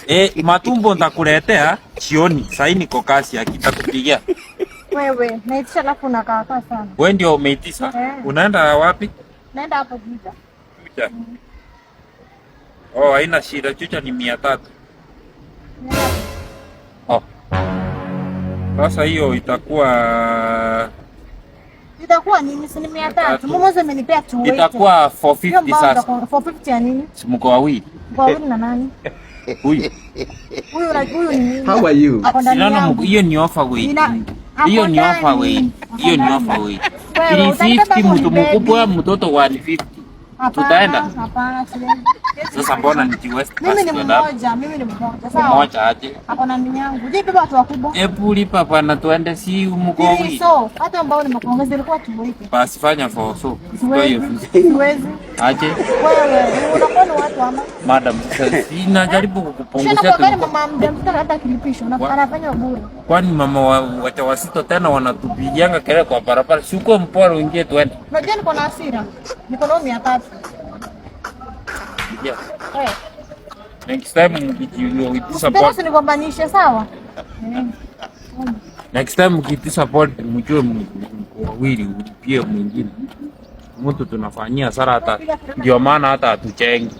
Eh, matumbo nitakuletea jioni. Sasa niko kazi akitakupigia. Wewe, naitisha alafu unakaa kaa sana. Wewe ndio umeitisha? Eh. Unaenda wapi? Naenda hapo Juja. Chucha. Oh, haina shida. Chucha ni 300. Naenda. Oh. Sasa hiyo itakuwa Itakuwa nini? Si ni 300. 300. Mume amenipea 280. Itakuwa Hiyo 450 mbao sasa. itakuwa 450 ya nini? Si mko wawili. Kwa wawili na nani? Huyu. Huyu huyu ni nini? How are you? Ako ndani Sinaona yangu. hiyo ni offer weight. Hiyo ni Ako offer ndani. weight. Ako Hiyo ni ndani. offer weight. Wewe, utanibeba 350 hapo mtu ni mkubwa, baby. mtoto 150. Hapana, Tutaenda. Hapana, siwezi. Sasa mbona nijiwaste Mimi basi ni kwenda hapo? mmoja, mimi ni mmoja. Sawa. Mmoja aje. Ako na ndani yangu. Je, beba watu wakubwa? Hebu lipa bana tuende si mko wawili. So, hata ambao nimekuongeza ilikuwa 280. Basi fanya for so. Kwa hiyo Siwezi. Siwezi. Aje. Wewe, unakuwa ni watu ama? Madam, sasa sinajaribu kukupunguzia Shana kwa gari tu. mama mjamzito hata akilipishwa anafanya bure. Kwani mama wajawazito tena wanatupigianga kelele kwa barabara. Si uko mpora uingie tuende. Unajua niko na hasira. Niko na 300. Yeah. Eh. Next time mkijiuliza Tena support. usinigombanishe sawa? Eh. Next time mkiitisha Bolt mjue mko wawili ulipie mwingine. Mtu tunafanyia sara hata ndio maana hata hatuchengi.